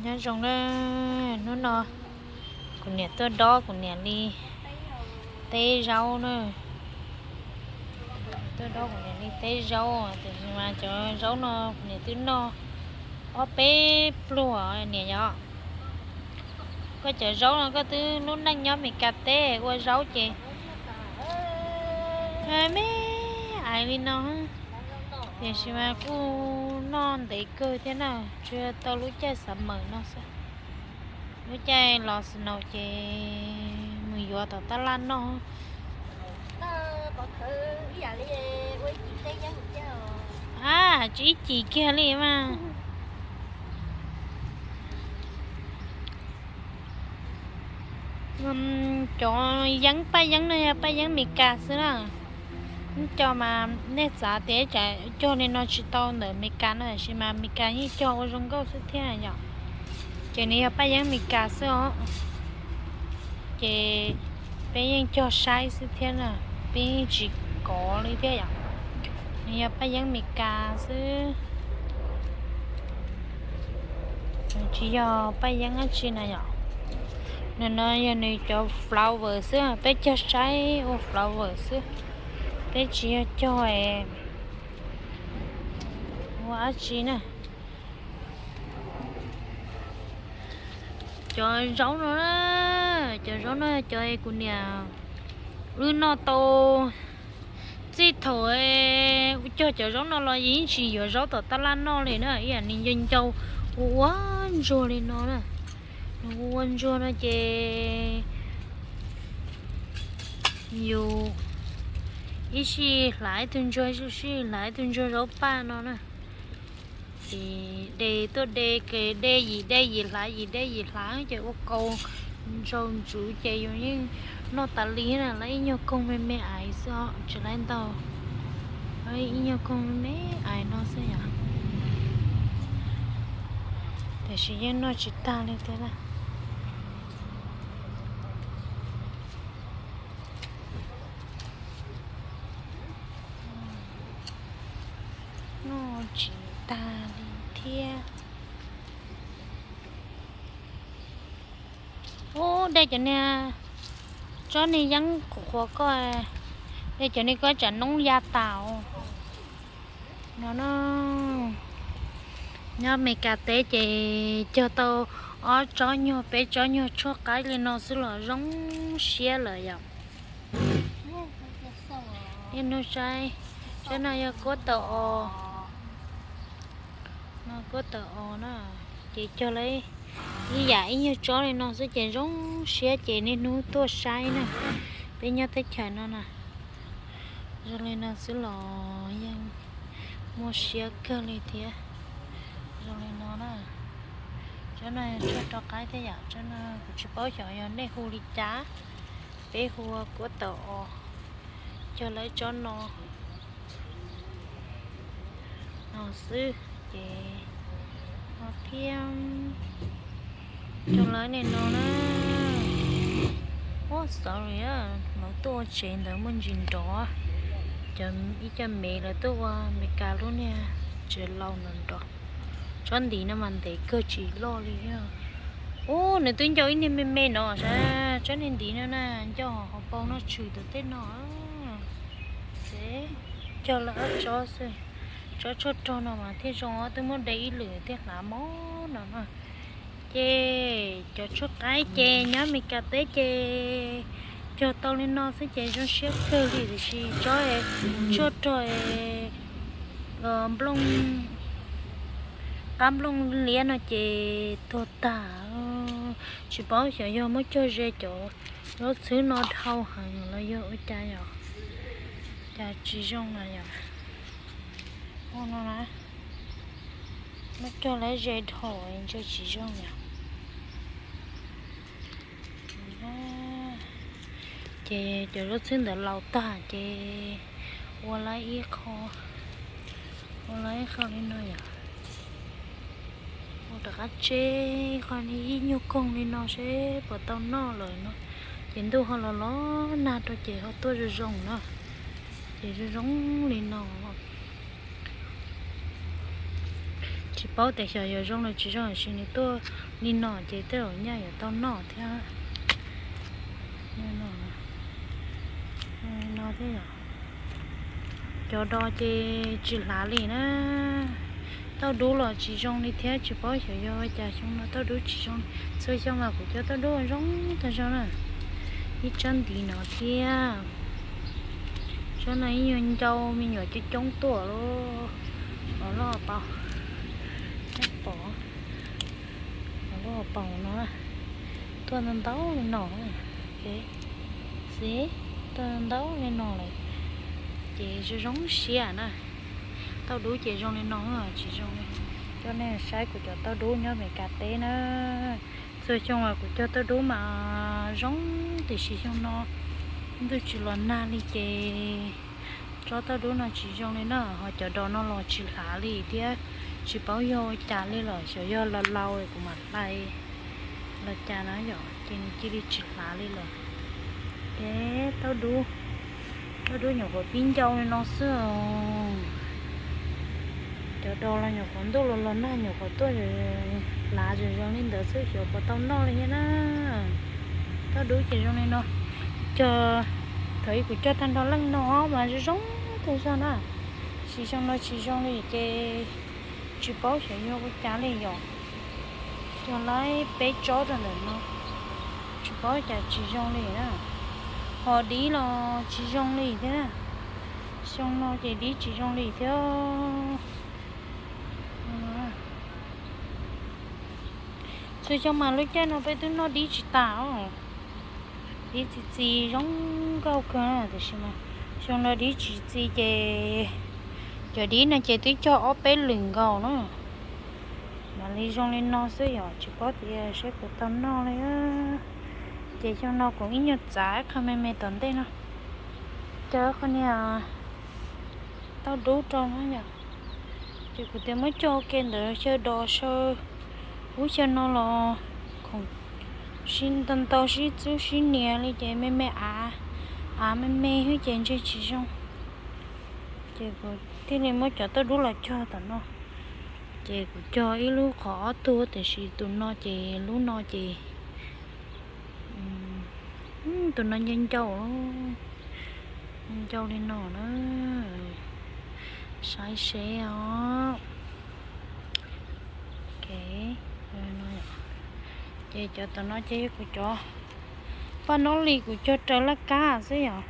Nyob zoo na, hnub no kuv niam tuaj dob kuv niam li teb zaub na. Tuaj dob kuv niam li teb zaub, tiam sis mas cov zaub no kuv niam twb noj ob peb pluag niam yom. Koj cov zaub no koj twb lub neej nyob Meskas teb ua zaub ces me ais li no, tiam sis mas kuj noj ntev kawg thiab na, tsuas tau lub caij xav mawm no xwb. Lub caij los snow ces mus yuav tom tab laj noj. A, tsis ib cim kiag li mas. Cov yeeb, paj yeeb no yog paj yeeb Meskas xwb na. Ib co mas nej xav tias tsam cog li no tsis tau ntawm Meskas no, tiam sis mas Meskas yeej cog ua zoo nkauj xwb thiab yom. Ces nws yog paj yeeb Meskas xwb os. Ces peb yeej cog saib xwb thiab na, peb yeej tsis kov li thiab yom. Nws yog paj yeeb Meskas xwb, nws tsis yog paj yeeb dab tsi na yom. Nws no yog nws cov flower xwb, peb cog saib ua flower xwb, peb tsis yog cog ua dab tsi na. Cov zaub no na, cov zaub no cov kuv niam wb noj tau. Txij thaum cog cov zaub no los yeej tsis yuav zaub tom tab laj noj li na, ib yam li ncau ncau ua ua ntsuag li no na. Nws ua ua ntsuag no ces yus ib sij hlav ib tug ntsuag, ib sij hlav ib tug ntsuag zaub paj no na. Ces de tuaj de, de yim de yim hlav yim de yim hlav ces ua kaus ntsau ntsuv ces yus yeej noj tas li na, lawv ib nyuag koog me me ais xwb os, tsis lawv ntau. Lawv ib nyuag koog me me ais no xwb yom. Tiam sis yeej noj tsis tag li thiab na. Noj tsis tag li thiab. Ub, de cov niag tsob niag yeeb qhuav qhuav koj, de cov niag koj tsam noob ya tas no no. Nyob Meskas teb ces cog tau ob tsob nyuag peb tsob nyuag tshuaj qaib li no xwb los zoo siab lawm yom. Ib hnub saib, tsob no yog kuab taws os. No kuab taws os na, ces cog lawm ib yam ib nyuag tsob li no xwb ces zoo siab ces niaj hnub tuaj saib na. Peb nyob teb chaws no na, zoo li no xwb los yeej muaj siab kawg li thiab. Zoo li no na, tsob no tshuaj rau qaib thiab yom, tsob no kuv tsis paub xyov yog nej hu li cas, peb hu ua kuab taws os. Cog lawm tsob no no xwb ces no thiab. Cog lawm nim no na. Ub, sorry, lawv tuaj ua tsev ntawd muaj ntsis nrov. Ib co me lawv tuaj ua Meskas lub niag tsev laus nrov nrov. Tsob ntiv no mas ntev kawg tsis loj li. Ub, nws twb ncau ib niag me me no sas, tsob niag ntiv no na, ncau hauv paus no tshwm tom tej no. Ces cog lawm ob tsob xwb. Tsob tshuaj rog no mas thiaj zoo, twb muab de ib lwm thiaj hlav mos no na. Ces cov tshuaj qaib ces nyob Meskas teb ces cog tau li no xwb ces zoo siab kawg li, tiam sis tsob tshuaj rog nplooj, qab nplooj liab no ces tuag tag. Tsis paub xyov yog muab cog ze cov zaub txhwb no dhau heev los yog ua cas yom, cas tsis zoo na yom. Ua no na, muab cog lawm ze dhau ntshe tsis zoo yom. Ces cov zaub txhwb ntawd laus tag ces ua lawm ib qho, ua lawm ib qho li no yom. Ua rov qab tseb qho ib nyuag koog li no seb puas tau noj lawm no. Ces ntuj ho los los nag rau ces ho tuaj zoo zoo na. Ces zoo zoo li no. Tsis Paub tias xyov yuav zoo los tsis zoo, tiam sis nws tuaj li no ces tej zaum nyaj yuav tau noj thiab. No thiab yom. Cov do ces tsis hlav li na. Tauj dub los tsis zoo li thiab, tsis paub xyov yog ua cas xyoo no tauj dub tsis zoo li. Txhua xyoo mas kuv cog tauj dub zoo tag zog na. Ib tsob ntiv no thiab. Tsob no ib nyuag ncau me nyuam coob coob tuaj lub, lub hauv paus, pom, lub hauv paus no tuaj ntau ntau li no. Xib, tuaj ntau li no lawm ces zoo zoo siab na. Tauj dub ces zoo li no, tsis zoo li. Coj nej saib kuv cov tauj dub nyob Meskas teb na. Txhua xyoo uas kuv cog tauj dub mas zoo, tiam sis xyoo no ntuj tsis los nag li ces tsob tauj dub no tsis zoo li na, ho cov dos no los tsis hlav li thiab. Tsis paub yog ua cas li lawm, xyov yog laus laus kuv mam hlais los cas na yom, ces nws cia li tsis hlav li lawm. Ces tauj dub, tauj dub nyuam qhuav pib ncau li no xwb. Cov dos los nyuam qhuav ntuj los los nag nyuam qhuav tuaj hlav zoo zoo li ntawd xwb, xyov puas tau noj li thiab na. Tauj dub ces zoo li no. Cog, thaum ub kuv cog tag nrho leej no mas zoo zoo tag zog na, tiam sis xyoo no tsis zoo li ces tsis paub xyov yog ua cas li yom. Cog laib peb tsob rau ntawm no, tsis paub cas tsis zoo li na. Ho dib los tsis zoo li thiab na. Xyoo no ces dib tsis zoo li thiab. Txhua xyoo mas lub caij no peb twb noj dib tsis tas os. Dib txi txiv zoo nkauj kawg, tiam sis mas xyoo no dib tsis txiv ces cov dib no ces twb cog ob peb lwm nkaus na, mam li zoo li no xwb yom. Tsis paub tias seb puas tau noj li. Ces xyoo no kuv ib nyuag txav qho me me tom ntej no, cog qhov niag tauj dub rau no yom. Ces kuv tias muab cog ua ke ntawd xyaw dos xyaw, lub xyaw no los khoom sib ntau ntau sib txub sib nias li ces me me av, av me me xwb ces ntshe tsis zoo. Ces kuv thiaj li muab cov tauj dub los cog tom no. Ces kuv cog ib lub qhov ob tug, tiam sis tus no ces lub no ces tus no ncau ncau, ncau li no na, saib seb os. Ces cov tom no ces yog kuv cov paj nob li kuv cog raws laj kab xwb yom.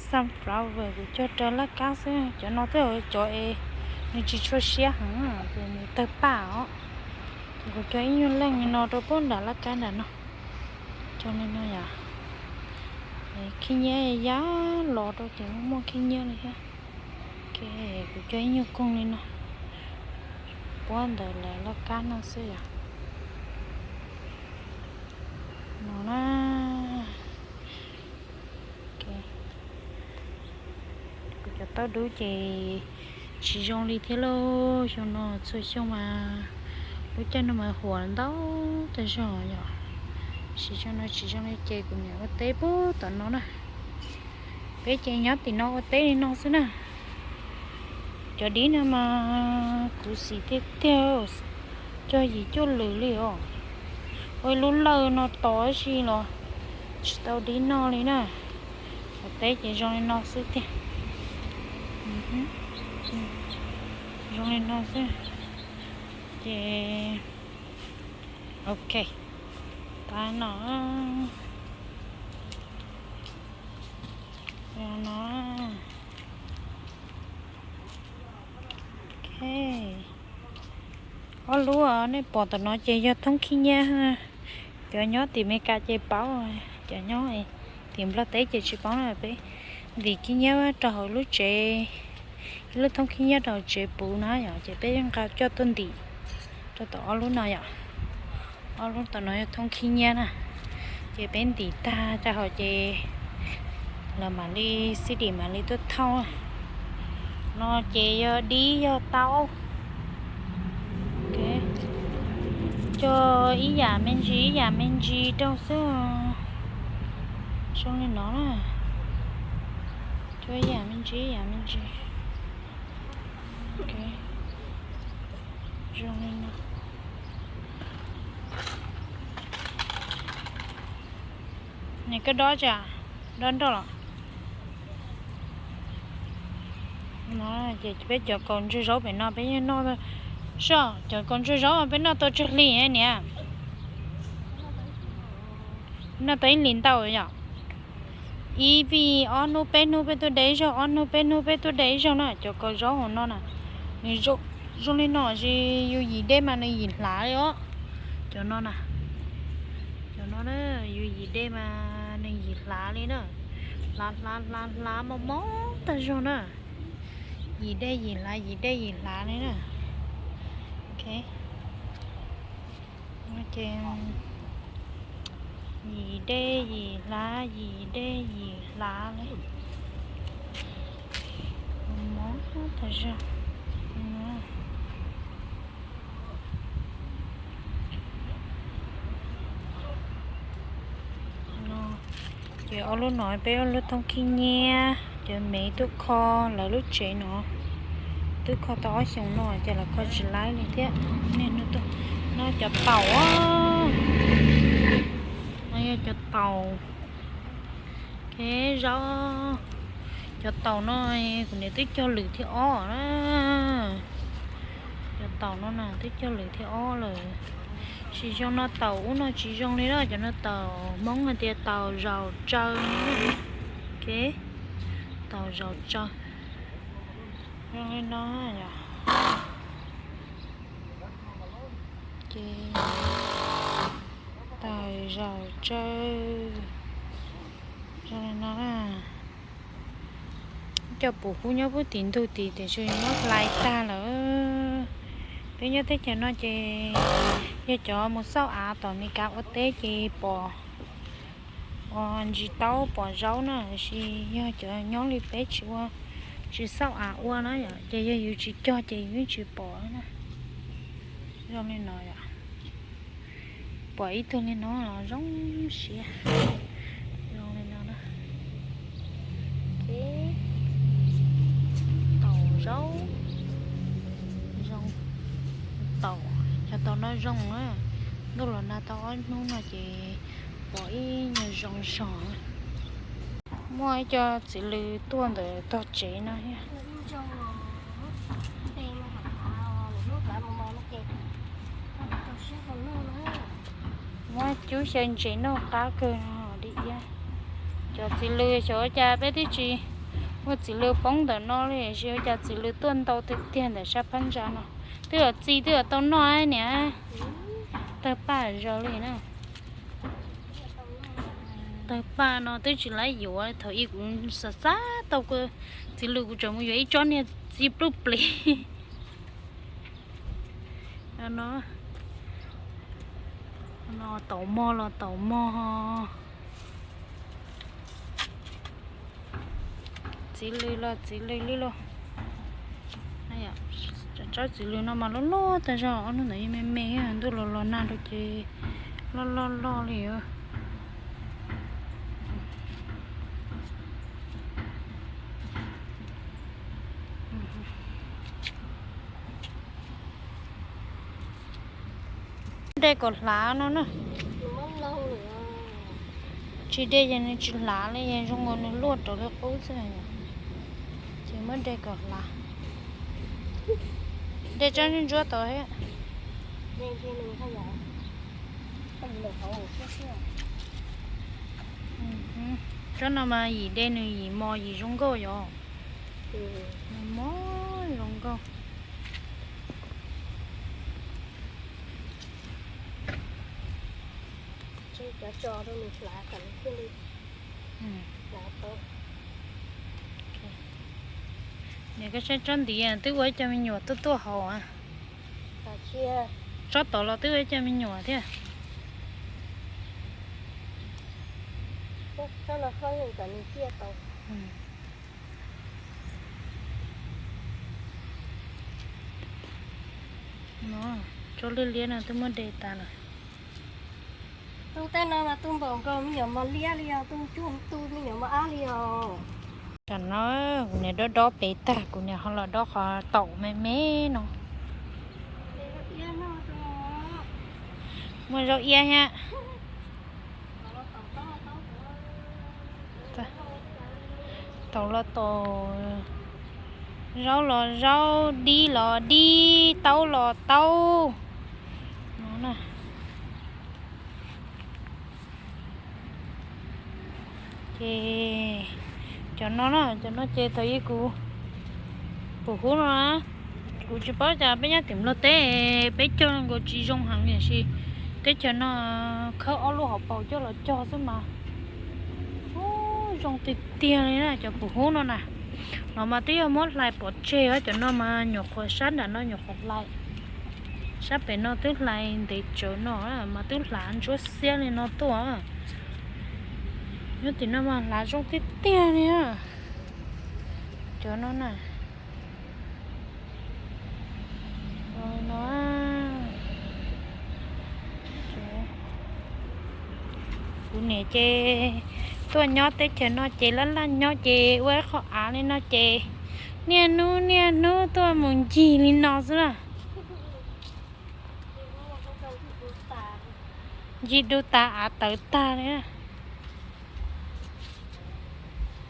Sunflower kuv cog raws laj kab xwb, cov no twb yog cov es nws tsis tshua siab heev ces nws tawg paj os. Ces kuv cog ib nyuag leej li no rau pem nram laj kab nram no. Cog li no yom. Khib nyiab yaj los rau ces muaj khib nyiab li thiab. Kuv cog ib nyuag koog li no puab ntawm lawv laj kab no xwb yom. No na, kuv cov tauj dub ces tsis zoo li thiab lauj. Xyoo no txhua xyoo mas lub caij no mas huam ntau tag zog yom. Sis xyoo no tsis zoo li ces kuv niam ua teb puag tom no na. Peb ces nyob tim no ua teb li no xwb na. Cov dib no mas kuv xim tiag tiag, cog yim cuaj lwm li os. Ua ib lub lawj no tos tab sis los tsis tau dib noj li na. Ua teb ces zoo li no xwb tiag. Zoo li no xwb. Ces ok, tas no. No. Ok. Ob lub nej pom tom no ces yog thoob khib nyiab. Cov nyob tim Meskas ces paub, cov nyob tim Nplog teb ces tsis paub na. Peb ntim khib nyiab rau hauv lub tsev, ib lub thoob khib nyiab rau hauv tsev puv na yom, ces peb nqa coj tuaj ntim rau tom ob lub no yom. Ob lub tom no yog thoob khib nyiab na, ces peb ntim tag rau hauv ces lawv mam li, xib dim mam li tuaj thauj. No ces yog dib yog tau. Cog ib yam me ntsis ib yam me ntsis rau xwb. Zoo li no na. Cog ib yam me ntsis ib yam me ntsis. Zoo li no. Nws koj dob tsa, dob nroj los. No ces peb cov kaus ntsuag zaub pem no peb yeej noj, soj cov kaus ntsuag zaub peb noj tau tsawg hli niam. Noj tau ib hlis ntau yom. Ib vij ob hnub peb hnub peb tuaj de ib zaug, ob hnub peb hnub peb tuaj de ib zaug na, cov kaus zaub hauv no na. Nws zoo li no es yus yim dej mas nws yim hlav li os. Cov no na, cov no na, yus yim dej mas nws yim hlav li na. Hlav hlav hlav hlav mos mos tag zog na. Yim dej yim hlav, yim dej yim hlav li na. Ok. Ces yim dej yim hlav, yim dej yim hlav li. Mos mos tag zog. Ces ob lub no peb ob lub thooj khib nyiab, cov me tub kho lawv lub tsev no twb kho tau ob xyoos no ces lawv kho tsis laib li thiab. Niaj hnub tuaj, no cov taum, no yog cov taum. Kev zaub, cov taum no kuv niam twb cog lwm thib ob na. Cov taum no na twb cog lwm thib ob lawm. Tsis zoo no, taum ub no tsis zoo li na, cov no taum Hmoob hais tias taum zaum tsaw. Kev, taum zaum tsaw. Zoo li no yom. Ces taum zaum tsaw. Zoo li no na. Cov pum kub nyob puag tim ntug tid tiam sis muab hlais tag lawm. Peb nyob teb chaws no ces yog cov mus xauj av tom Amelikas ua teb ces pom ua ntsis taub pom zaub na, tiam sis yog cov nyob li peb tsis ua, tsis xauj av ua na yom, ces yog yus tsis cog ces yus yeej tsis pom na. Zoo li no yom. Pom ib tug li no los zoo siab. Zoo li no na. Taum zaub, zoo, taum, cov taum no zoo na. Ntuj los nag tau ob hnub no ces pom ib nyuag zoo zog. Muaj ib co txiv lws tuaj ntawm tog tsev no thiab. Muab cub xyaw ntses noj qab kawg li iab. Cov txiv lws xyov ua cas peb twb tsis muaj txiv lws poob ntawm no li, tiam sis ua cas txiv lws tuaj ntau tiag tiag ntawm sab phab ntsa no. Twb yuav txi twb yuav tau noj niam. Tawg paj zog li na. Tawg paj no twb tsis laib yuav, thaum ub kuv xav xav tau txiv lws kuv tseem mus yuav ib tsob niag txi pluj plis. No, taum mog los taum mog. Txiv lws los txiv lws li lauj. Tsob txiv lws no mas loj loj tag zog, ob hnub ntawd yeej me me, ntuj los los nag rau ces loj loj loj li. De kom hlav no na. Tsis de ces nws tsis hlav li, zoo nkaus nws luaj rau li qub xwb. Ces muab de kom hlav. De tsob ntsuab tod thiab. Tsob no mas yim de nws yim mos yim zoo nkauj yom. Mos zoo nkauj. Niam, koj saib tsob ntiv twb ua ib co me nyuam tuaj tuaj haus. Tsob tod los twb ua ib co me nyuam thiab. Tsob liab liab no twb muab de tas lawm. Tus tej no mas tu npaum nkaus me nyuam mos liab li os, tu cuag tu me nyuam mos ab li os. Tam no kuv niam dob dob pem tag, kuv niam ho los dob qhov taum me me no. Muaj zaub iab thiab. Taum los taum, zaub los zaub, dib los dib, taub los taub no na. Ces cov no na, cov no ces thaum ub kuv pum hub no na, kuv tsis paub cas peb nyob tim Nplog teb peb cog nkaus tsis zoo heev, tiam sis teb chaws no khawb ob lub hauv paus coj los cog xwb mas zoo tiag tiag li na cov pum hub no na. No mas twb yog muab hlais pov tseg, cov no mas nyuam qhuav sab nram no nyuam qhuav hlais, sab pem no twb hlais ntev tsawv no mas twb hlav ntsuab xiab li no tuaj. Nyob tim no mas hlav zoo tiag tiag li. Cov no na, no, kuv niam ces tuaj nyob teb chaws no ces laj laj nyob ces ua ib qho av li no ces niaj hnub niaj hnub tuaj mus ncig li no xwb na. Ncig du tas av tawv tag li.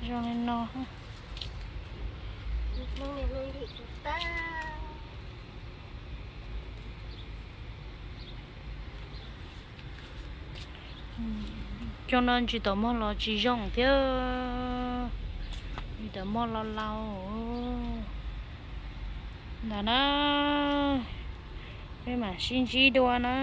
Zoo li no. Cov no ntsis tau muag los tsis zoo thiab, ntsis tau muag los laus. Ntawm na, peb mam sib ntsib dua na.